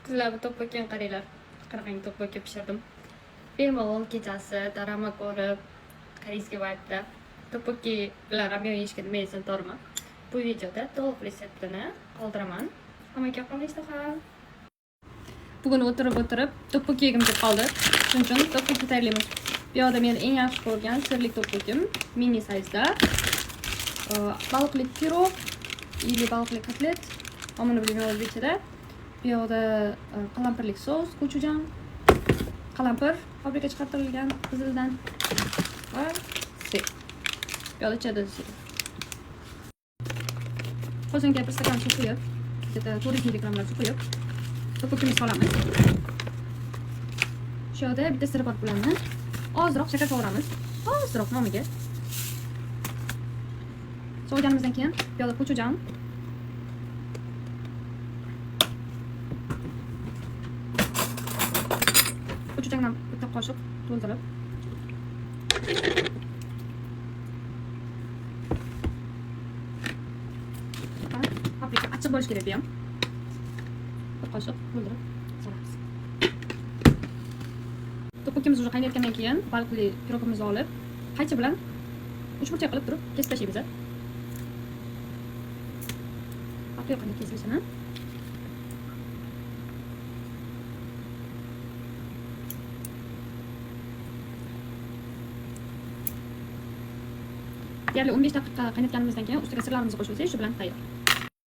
Qizlar, bu tteokbokkini qaranglar. Qanaqangi tteokbokki pishirdim. Bemalol kechasi drama ko'rib, koreyskiy vibe'da tteokbokki bilan ramyon yeyishga nima yesam to'g'rimi? Bu videoda to'liq retseptini qoldiraman. Hammaga yoqqan ishtaha. Bugun o'tirib-o'tirib tteokbokki yegim kelib qoldi. Shuning uchun tteokbokki tayyorlaymiz. Bu yoqda men eng yaxshi ko'rgan sirli tteokbokkim mini size'da. Baliqli pirog или baliqli kotlet. Nomini bilmayman o'zbekchada. Bu yoqda qalampirlik sous, gochujang. Qalampir fabrika chiqartirilgan qizildan va sir. Bu yoqda cheddar sir. Qozonga bir stakan suv quyib, где-то 400 mg suv quyib, tteokbokkimizni solamiz. Shu yoqda bitta sir bor bularni. Ozroq shakar solamiz. Ozroq nomiga. Solganimizdan keyin bu yoqda gochujang. Gochujangdan bitta qoshiq to'ldirib va paprika achchiq bo'lishi kerak bu ham. Bir qoshiq to'ldirib solamiz. Tteokbokkimiz уже qaynayotgandan keyin baliqli pirogimizni olib, qaychi bilan uchburchak qilib turib kesib tashlaymiz. Farqi yo'q qanday kesilishini. Deyarli 15 daqiqa qaynatganimizdan keyin ustiga sirlarimizni qo'shib olsak, shu bilan tayyor.